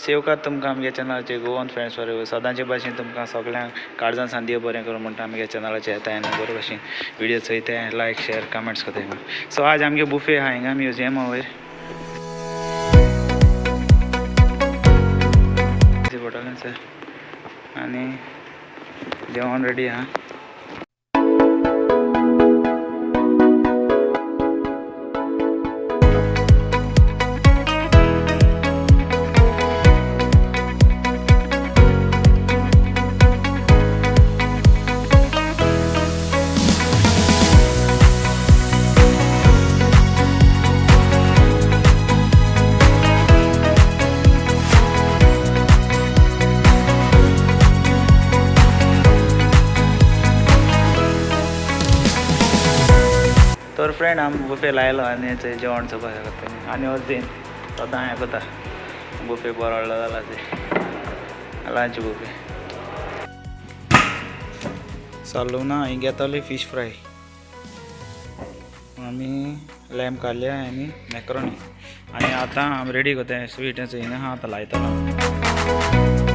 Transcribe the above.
सेवकात तुमकां आमगे चॅनलाचेर Goan friends for सदांचे भाशेन तुमकां सगळ्यांक काळजान सान देव बरें करूं म्हणटा आमगे चॅनलाचेर येताय आनी बरे भाशेन व्हिडियो चोयताय, लायक शेअर कमेंट्स करताय. सो आज आमगे बुफे आहा हिंगा म्युजियमा वयर पडटलें आनी जेवण रेडी आहा. तर फ्रेंड आमी बुफे लायलो आनी जेवण चोवपाक शकता आनी अर्दीन सदां हें करता बुफे बरो व्हडलो जाला ते लंच बुफे. सालूना हांवें घेतली फीश फ्राय, आमी लॅम काडल्या आनी मॅक्रोनी. आनी आतां आमी रेडी करता स्वीट हिंगा आहा आतां लायतलो.